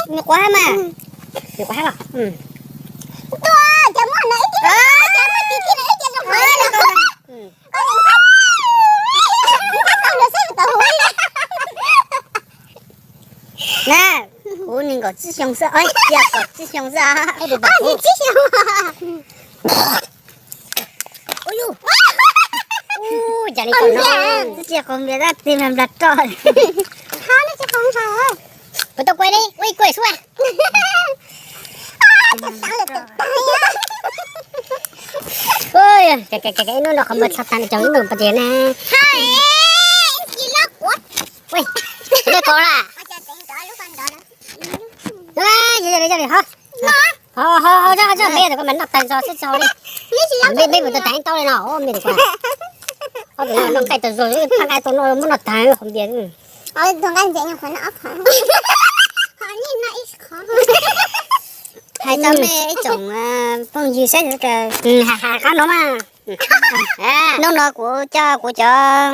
Nws quav hab mas. Nws quav hab los. Tuaj, cov muaj no ib tug, cov muaj tis tis no ib tug zoo hov los. Koj nim thab, thab tau lawv saib tau huv li. Na, kuv nees nkaum tsib xyoo xwb, cia kaum tsib xyoo xwb. Ua yus, ua cas li tau no, tsis qhov npias tab tis nplas roj. Puas tau kuaj li, ua ib kuaj xwb. Ib hnub no qhov npawg txog tag caum ib ntus pov tias ne. Ua, ua kos la. Ho, ho, ho, me tus ko mas noj tag zog xwb tso li. Me, me mus tau tag tau li no, me tus ko. Ob tug no noj nqaij tau zog, phaj nqaij tau no muab noj tag qhov npias. Hais txog me ib tsoom phooj ywg saib, ha ha qab no mas. Hnub no kuv coj kuv cov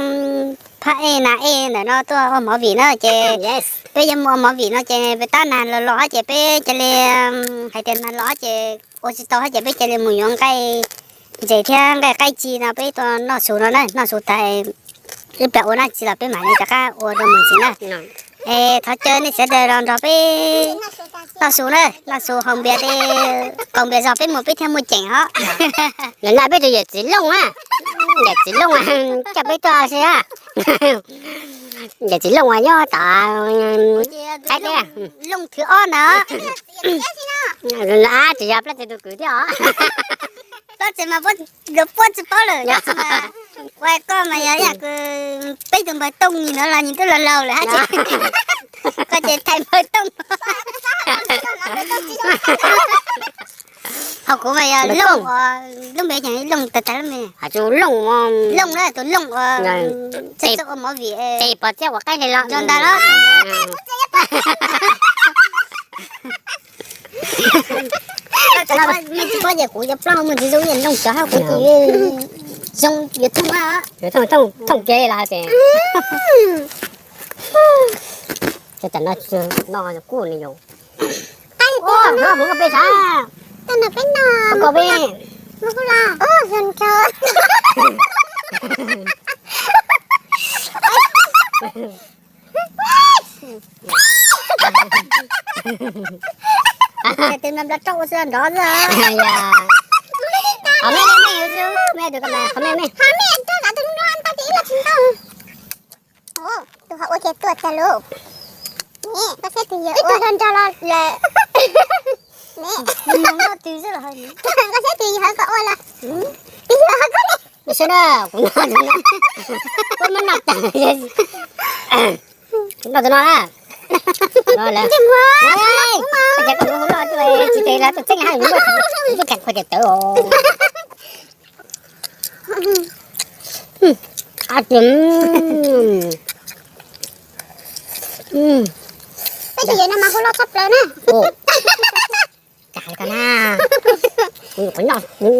phab ej nas ej ntawm no tuaj ua movie na ces peb yuav mus ua movie no ces peb tab nas los los ces peb cia li, hais tias nas los ces ua tsis tau ces peb cia li mus yuav nqaij ntses thiab nqaij qaib ci no peb tuaj noj su no na, noj su tas ib pliag ua dab tsi los peb mam li rov qab ua rau mus ntxiv na. Es thov caw nej sawv daws los nrog peb noj su na, noj su haus npias, kaus npias zog peb mus peb thiaj muaj ceem os. Nyob peb tus yawm txiv Looj a, yawm txiv Looj coj peb tuaj si a. Yawm txiv Looj uas nyob tom Thaib teb. Looj thib ob ntawd. Tsis yog Plab Txes tus kwv thiab os. Plab Txes mas luag puab tsis paub lawm, ua koj mas yog ib yam kws peb tus npawg Tooj nim no los nws twb laus laus lawm hab tsis, koj ces thaiv npawg Tooj. Ho kuv mas yog Looj, lub npe ces Looj tag tag lub npe. Looj, Looj na, tus Looj uas txawj ua movie, ces pom txiaj ua qaib li los nco ntag los. Tsis paub ces kuv cov plaub hau muaj ntsis zoo li Looj cov hab kuv ces zoo yuav thooj, thooj kiag li los ces. Tam no no kuj li yus. Ua, no kuv koj peb sav. Koj peb. Tes nplas roj ua xwb nrov xwb. Qhov me me, me tus ko mas qhov me me. Tus ho ua kiag tuaj tag lauj. Koj saib tus yawg ua nrog nrog los lawm. Koj saib tus yawg koj ua los. Tus yawg koj ne. Sawv daws, kuv noj, kuv muab noj tag. Kuv noj tus no na. Koj cas koj mus hu loj tsis tes lawv tuaj txeeb hab, kuv kam khuav tias tawv os. Peb tus yawg no mas hu loj tshaj plaws na. Kam li ko na. Qhov no, qhov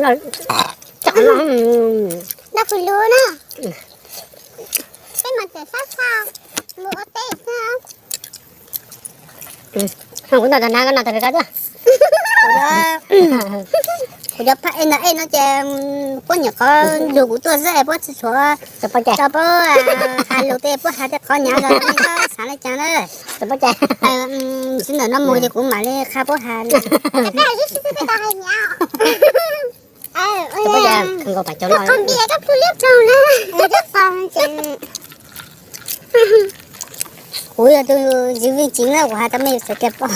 no, qhov no. Noj pw lug na. Peb mas txawm sab tshaj mus ua teb xwb. Kuv noj tag na, koj noj tag pem koj tuaj. Kuv cov phaj ej no, ej no ces puab nyuam qhuav lug kuv tuaj xwb es puab tsis tshua tau puab has lus tej, puab has tej qhov nyav los nej txhob xav li cas na. Tsis ntawm no mus ces kuv mam li qha puab has. Kuv yog tus ntxiv vij tsis na, kuv has tau mej sawv daws paub.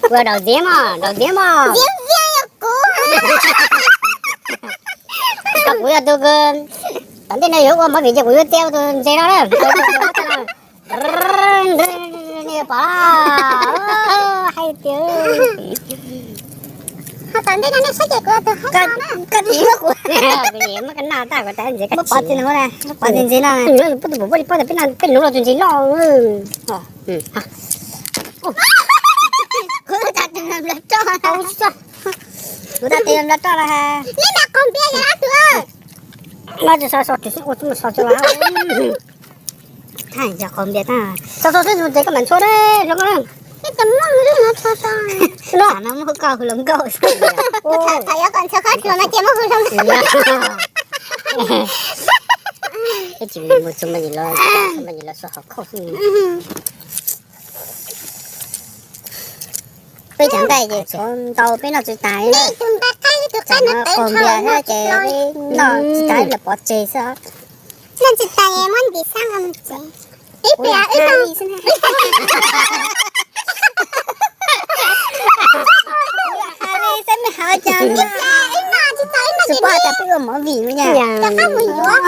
Kuv yog daum ntxiv mog, daum ntxiv mog. Kuv yog tus, tom ntej no yuav ua movie ces kuv yuav txia tus ntses no na. Pom hais tias tom ntej no nej saib ces kuv tus hab no na. Koj tus yuav kuv, muab koj noj tag kuv tas ntses, muab pov txi no, muab pov txi ntses no. Peb tus pum puab li pab tas peb no, peb nuv los tus ntses loj. Kuv tas tes nplas roj, kuv tas tes nplas roj los. Neb nram qaum npias yog dab tsi? Noj tsis so so tim xwb ua tsis mus so tsis los. Thaij yog qhov npias tag. So so xwb mus ces koj mam ntxhua na, hluas nkauj na. Ib tug muaj hu no so so. No no muaj koj hu hluas nkauj. Thaum yuav kom ntxhua qhov hluas no ces muaj hu hluas nkauj. Ib tsis mus txog ma nyim los, ma nyim los so hauv khauj xwb. Peb cov nqaij ces tshuav ntau peb noj tsis tas li na. Tsam no qaug npias thiab ces peb noj tsis tas li lawm pov tseg xwb. Noj tsis tas muab ntim xab nqa mus tsev. Ib pliag wb noj li xwb na. Hais li xab me hauv cas. Ib pliag wb noj tsis tas wb noj tsis tas peb ua movie mus nyab. Rov qab mus yuav.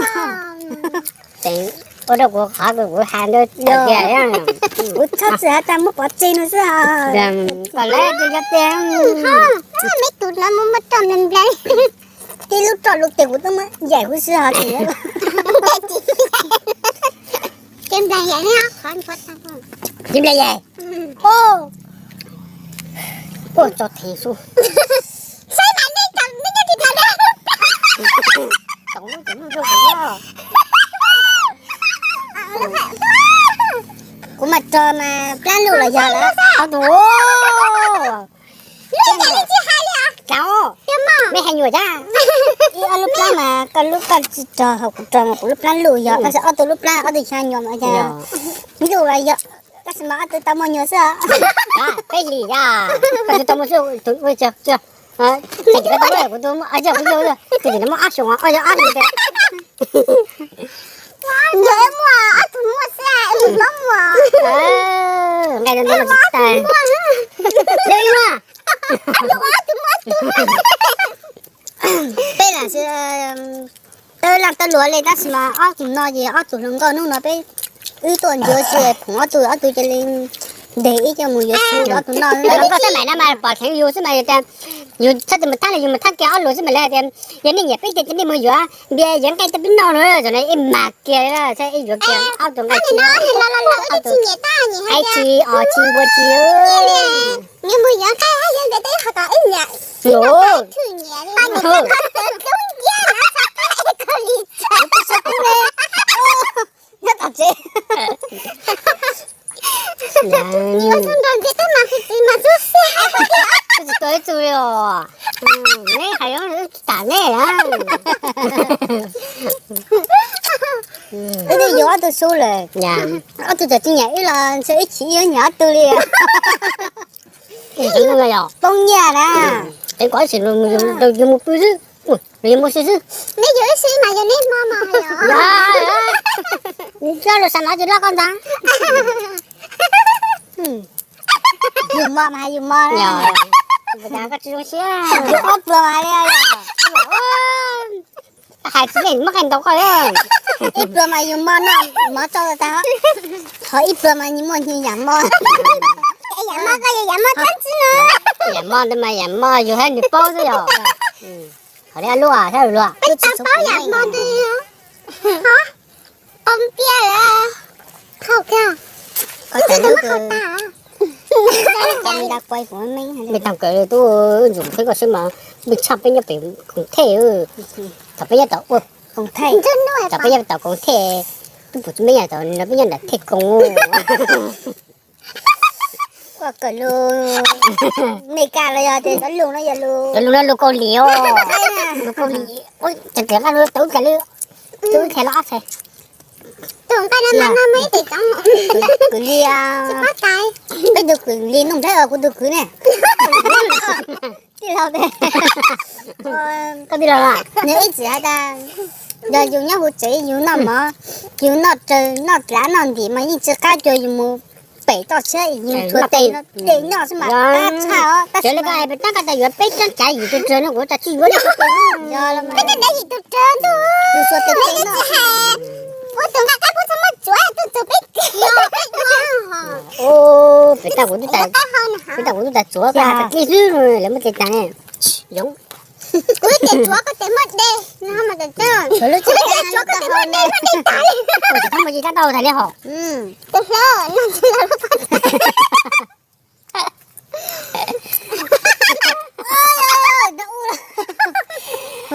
Ua rau kuv qhov kuv hais ntawd tiag. Kuv txhob txwm has tas muab pov tseg no xwb os. Kom lawv tias yog tiag. Me tus lawv muab muab roj nplaig nplaig. Tib lub roj lub tes kuv twb muab yaim huv si hos tias. Ces nplaig yaim ne, qhov npua tag. Ces nplaig yaim. Ua tso thev su. Saib mas nej cov nej nyob tsis tau. Kuv mas rog mas plab luj los yog lawm. Ob tug. Cov, mej hais nyuam cas? Ib ob lub plab mas koj lub koj tsis rog, hos kuv rog mas kuv lub plab luj yog, tab sis ob tug lub plab ob tug xya nyuam mas cas luj los yog, tab sis mas ob tug tau muaj nyuam xwb. Peb hlis yog, koj tsis tau muaj xwb, tus ua tsis, tus kuv tau muaj, kuv tau muaj, kuv tau muaj, tus no muaj ob xyoos, ob xyoos ob xyoos. Yog muaj ob tug muaj xwb, ib tug muaj. Nqaij no tsis tas. Peb lam tawb laj tawb luam li tab sis mas ob tug no ces ob tug hluas nkauj hnub no peb wb tuaj ntsuav si phoom ob tug, ob tug cia li ntes ib co mus yuav si ob tug no. Hluas nkauj xab maim no mas pom dheev yus xwb mas yus txhob tis mus thab li, yus mus thab kiag ob lus xwb mas lawv tias yog nej nyiam peb ces nej mus yuav npias yuav nqaij tej peb noj no, zaum no ib mag kiag li, ib yuav kiag ob tug nqaij tsis, aib tsis os tsis npua tsis. Nyob tom tsev. Tsis tau ib txuj li os. Neb hais tsis tas neb. Wb twb yuav ob tug xub lawm. Ob tug txawm tsis nyiam wb los ntshe ib chim wb yuav nyiam ob tug li. Poob nyiaj na. Yus mus pw xwb, yus mus si xwb. Neb yuav wb si mas yog neb hmo mas. Nws tsis loj lus sam no tsis loj koj ntag. Yus mos mas yus mos. Koj tsis zoo siab. Yus ob pluag mas li. Hais tsis meej muab qe ntaus koj. Ib pluag mas yus mos no, mov tsau tag. Thov ib pluag mas nws muaj nyias yam mos. Yam mos koj yog yam mos thab tsi no. Yam mos ntawd mas yam mos yus thiab nws paub xwb yog. Qhov li luaj thiab luaj. Peb tsis paub yam mos ntawd. Qau npiaj lawm. Qhau kiag. Koj tsis muab qhau tag. Npej tag kawg tub, ntxum theb koj seb mas npej tshaj peb nyob pem koom thej. Thaum peb nyob tom ua, thaum peb nyob tom koom thej, tub pum tsis me nyuam tau no peb nyob nram thej koom. Koj kawm lus Meskas los yog tias cov lus no yog lus, cov lus no lus Kaus Lim os. Lus Kaus Lim. Ua cas tias nqaj lus tau cas li, tus khe los ob txhais. Tus nqaij no mas no muaj ib tug kwv li, peb tus kwv li Nuj Nplhaib os, kuv tus kwv ne. Tij laug tias, koj tij laug, nws ib txwm hais tias yog yus nyob hauv tsev yus noj mov, yus noj raws noj dlav noj ntim mas yeej tsis qab cuag yus mus pem toj siab yus txhua tes no tes noj xwb mas qab tshaj os. Tab sis mas koj hais pem tab koj tas yuav peb tsob tsav yim tug rawg no kuv tas tsis yuav li. Peb tsob tsav yim tug rawg ntuj. Yus txhua tes tes noj. Ua tus nqaj qab pub txhob muab tsuav tus tus peb kiag. Pem tab kuv twb tas, pem tab kuv twb tas tsuav koj hais tag kis xwb lawv muab tes tas ne. Yoov. Kuv tes tsuav koj tes muaj dej no mas tes tsuav koj tes muaj dej muaj dej tas li. Ua tsis thab muaj tsis tab tau tas li hos. Tus hlob no tsis los lub pob tw.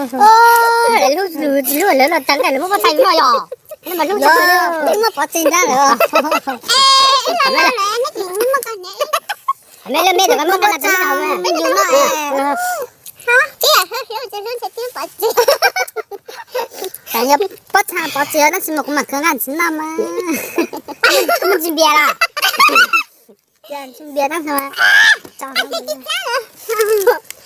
Lub, lub lawv los tag nqaij lawv muab pob txha yus noj yog. Lub mas lub, muab pov txi ntag lawm. Me lub me tam muab pob txha yus noj. Pob txha pov txi tab sis mas kuv mam khwv nqaij txiv noj mas. Koj muaj ntsis npias los? Ntsis npias tab sis mas.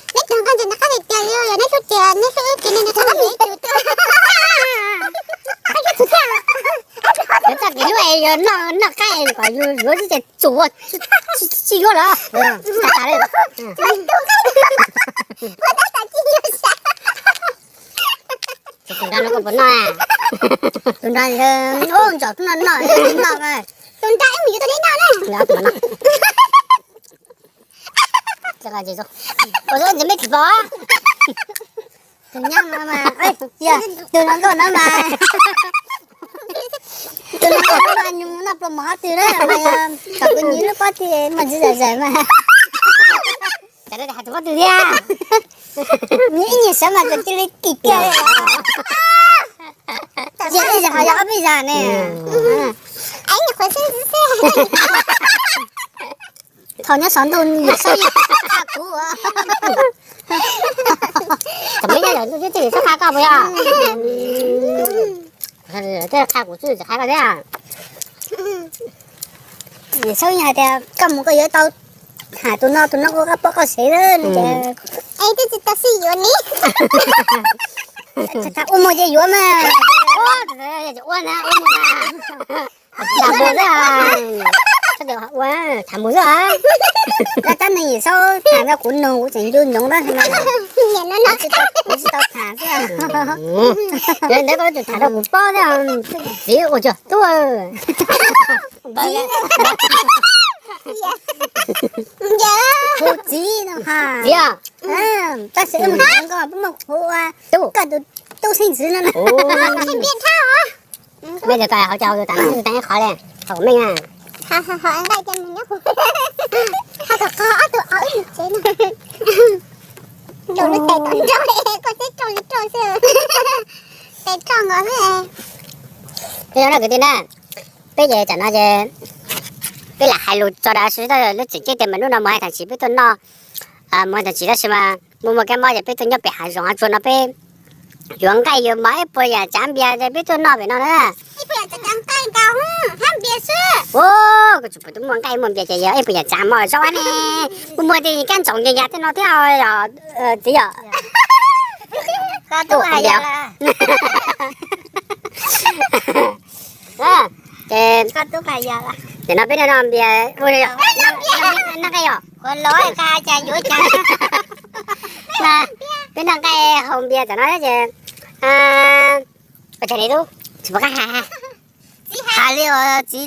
Neb cov nqaij ntawm no qab tiag tiag li, yog neb hlub ces neb hlub ces neb nrog neb tus twg. Yuav txoj kev hlub es yog noj, noj qaib kom yuav yuav tsis ces tsum, tsis yuav lawm. Tus nrog no koj puas noj? Tus nrog, ntsaum tub no noj, noj. Tus nrog wb mus yuav tus deb noj na. Ua ntxiv me tsis pom. Tus nyab no mas, tus no nkauj no mas, tus no nkauj no mas nyuj noj pluas mov qhov twg na mas, kom kuv nyiam lub pob txha mas ntsis zam zawm mas. Cas hais tus pob txha thiab? Nyiam ib nyuag sawv mas cia li kim kiag li. Yog ib zaug ho yog ob peb zaug ne. Thaum nyob saum ntuj Yawm Saub yeej qha kuv. Thaum peb nyob saum ntuj Yawm Saub qha koj puas yog? Tej qha kuv xwb tsis qha koj thiab. Yawm Saub yeej hais tias koj mus koj yuav tau tham tus no, tus no ua koj poj koj sev lawm no ces. Es twb tsis tau sib yuav ne. Ua muag ces yuav mas. Ua na, ua muag mas. Tham mus xwb. Ua tham mus xwb. Tab tab neeg Yawm Saub tham rau kuv noog kuv tseem ncu ntsoov tab sis mas kuv tsis tau tham xwb. Yog li ntawd koj yuav tsum tham rau kuv paub thiab. Txiv ua cuag tub. Kuv txiv no ha. Txiv, tab sis wb mus tham nkauj peb muaj kuv ua tub, koj tus tub xeeb ntxwv no na. Peb cov hauv cov hauv tus tam no teeb qhov li, qhov kuv meej na. Nqaij ces nws nyob kuv, ha kom qhov ob tug au ib tsev no. Lub tes tom nrog koj teb roj li roj xwb. Tes roj nkaus xwb. Peb yog no kwv tij na, peb ces tam no ces peb lam hais lus tso dav sib tau lub tseem ceeb tias mas hnub no mus hais tag ntsis peb tuaj noj, mus hais tag ntsis tab sis mas mus muag kab mob ces peb tuaj nyob pem hav zoov hav tsuag no peb yuav nqaij yuav mov ib puas yam tsav npias ces peb tuaj noj pem no na. Ua, koj tsis pom twb muaj nqaij muaj npias ces yog ib puas yam tsav mov zaub ne. Mus muag tej kab ntsaum nyas nyas tej no thiab os txiv yom. Ces, ces no peb noj npias, noj nqaij yom. Peb noj nqaij haus npias tam no ces, ua cas tsis pom qab hais, hais li txiv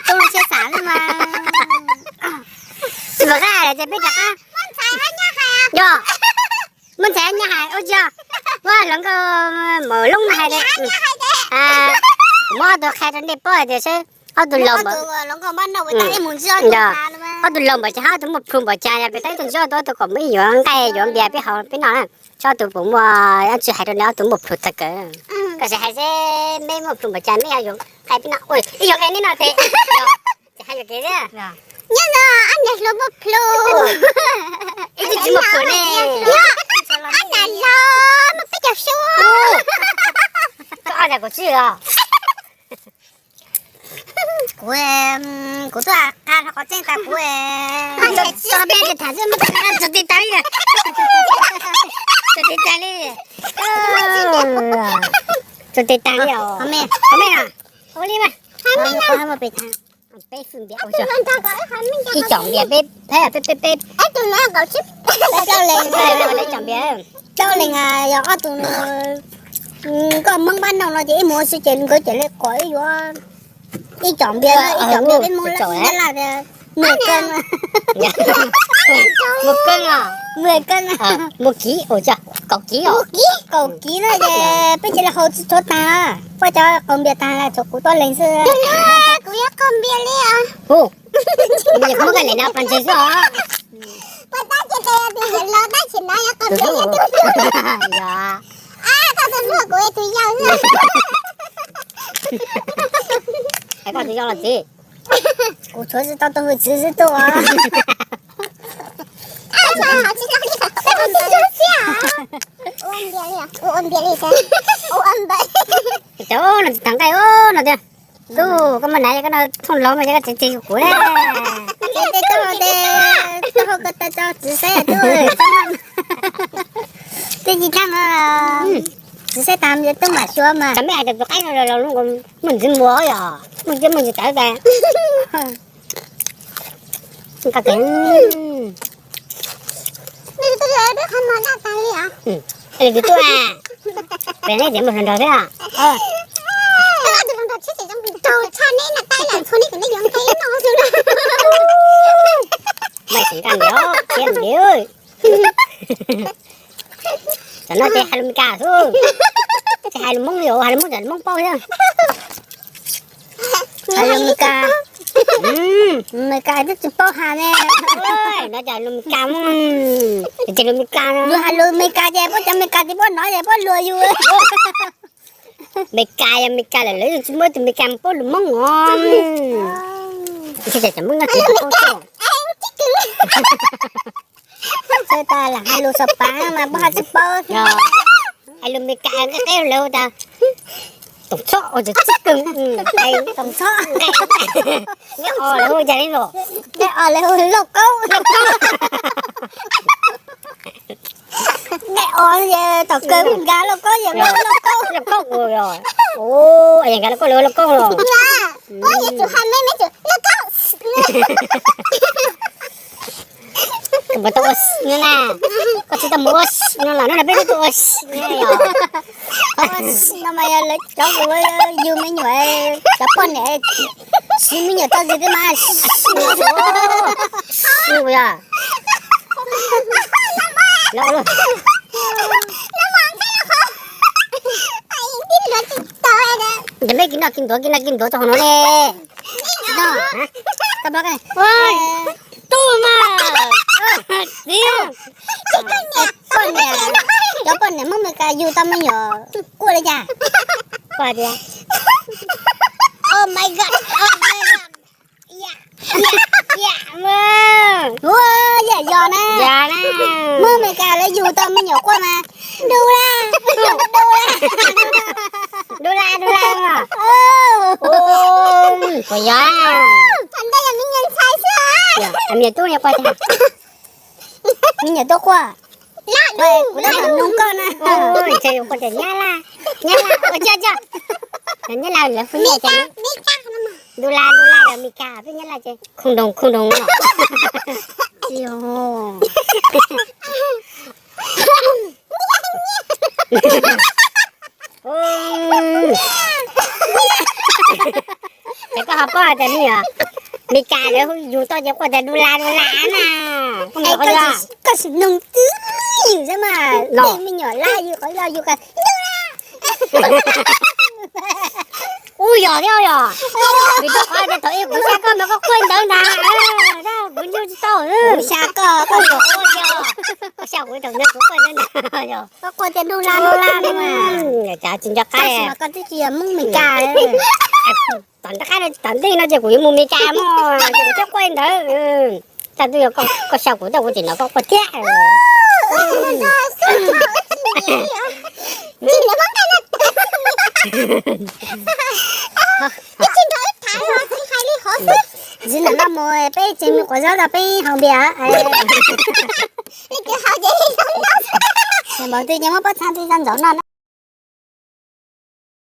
tub lub siab xav li mas. Tsis pom qab hais ces peb rov qab, yog muaj ntxhais nyob hais ua tsis, muab hluas nkauj maum loob hais tias, kuv muab ob tug qhia rau nej paub hais tias seb ob tug laus, ob tug laus npaum ces hab ob tug muaj plhu npaum cas, peb tab ib tug ntsib ob tug, ob tug kom muaj ib yuav nqaij yuav npias peb haus peb noj na. Seb ob tug puas muaj, tsis hais rau nws ob tug muaj plhu tag kawg. Koj sim hais seb meb muaj plhu npaum cas meb yuav nqaij peb noj. Ib yuav nqaij neb noj tes. Ces hais yuam kev thiab. Nyob ntawd ob niag hluas muaj plhu. Ib tug tsis muaj plhu ne. Ob niag hluas muaj peb caug xyoo. Koj ob niag kuv tsis os. Kuv, kuv tuaj qha qhov tseeb tas kuv, tso peb tham xwb, tsum tis tas li, tsum tis tas li, tsum tis tas li os. Qhov me, qhov me, ua li mas, peb fwm npias, ib com npias peb, peb, peb, peb, plaub leeg, plaub leeg yog ob tug nkauj Hmoob npab noog no ces ib mus ua si ces nkawd ces li kom ib yuav ib com npias, ib com npias peb Hmoob laj tias mười cân, một cân, một cân, một ký, kaum ký, kaum ký na ces peb cia li haus tsis tshuav tag, peb cov qaug npias tag tshuav kuv tuab leeg xwb. Kuv yuav qaug npias li os. Kuv muab koj lem no pov ntses xwb os. Pov tab cia tes tus niam laus tab sis no yuav qaug npias li tus. Yog. Kuv tus yau. Es koj tus yau los txiv? Kuv tshuav tsis tau tus hwj txwv xwb tuaj. Ua npias li, ua npias li, ua npias. Cov no tsis tag nqaij no tiag. Tub, koj muaj nav, koj no thooj laug mas, koj tsev tsev yus kuv le. Tsev tsev tau, tau koj tau tso txiv saib tub. Twb tsis tag no, txiv saib tas tub mam suav mas. Cov me hais tias tus qaib no los muaj ntxiv muag yom, muaj ntxiv muag ntxiv tawv tas. Koj tias tus tub, pem neb tias mus hluas nraug thiab. Mas tsis nkaj ntiav thiab ntiav. Tam no ces hais lus Meskas xwb, tsis hais lus Hmoob li, hais lus Hmoob ces lus Hmoob paub thiab. Hais lus Meskas, Meskas twb tsis paub hais ne. No cas lus Meskas, ces lus Meskas no, yus hais lus Meskas ces puab cov Meskas tsis paub hnov ces puab luag yus. Meskas yog Meskas lawm, lawv yeej tsis muaj ib tug Meskas paub lus Hmoob os. Tsis tas cov Hmoob nyob tsev tsis paub xwb. Txhawj tas lam hais lus Xas Pas mas puab ho tsis paub. Hais lus Meskas nqaij qeb lawv hu tas toom txhob, toom txhob, nqaij os lawv hu cas li los, nqaij os lawv hu lauj kaub, lauj kaub. Nqaij os tom kaw nkag lauj kaub, lauj kaub, lauj kaub. Nkag lauj kaub, lawv hu lauj kaub los. Koj puas tau ua s no na? Koj tsis tau mus ua s no los no na, peb twb tau ua s no yom. Ua s no mas yog lawv cov kuv yug me nyuam, cov poj niam siv me nyuam txog ntawd mas s no yog. Ces peb kis noj kis ntuav, kis noj kis ntuav tau hauv no ne. Tub mas, txiv, poj niam, cov poj niam Hmoob Meskas yug tau me nyuam quaj li cas? Quaj tias, Oh my God, oh my God. Ua yam yog na, Hmoob Meskas lawv yug tau me nyuam quaj mas, Du la, du la, du la, du la. Puas yog? Me nyuam tub quaj, kuv lam nug koj na. Ntshe yus quaj tias Nyab Laj, Nyab Laj, ua coj coj, Nyab Laj lawv hu nyiaj ces du la, du la los Meskas, peb Nyab Laj ces khoo doos, khoo doos no. Ces koj ho paub hais tias me nyuam Meskas lawv yug tau ces quaj tias du la du la na. Koj sim noog twj ywm xwb mas, tej me nyuam laj yug qhov loj yug ko, du la. Ub, yog thiab yog. Vim rau qhov tias thaum ub kuv xyab koj mas koj quaj ntawd ntag, kuv nco tsis tau. Kuv xyab koj, koj quaj, koj xyab kuv thaum ntawd kuv quaj ntawd ntag. Koj quaj tias du la du la no mas. Cas tsis nco qab, koj twb tsis yog Hmoob Meskas. Tom nrab qab tom ntej no ces kuv yuav mus Meskas mog, ces kuv thiaj quaj ntawd. Txaj twb yog koj xyaum kuv, txaj kuv tseem hnov koj quaj thiab. Ntxiv ntawm no mus peb tsev me quav zaub tau peb haus npias. Npaum twg ces muab pob txha tij txog ntxov no na.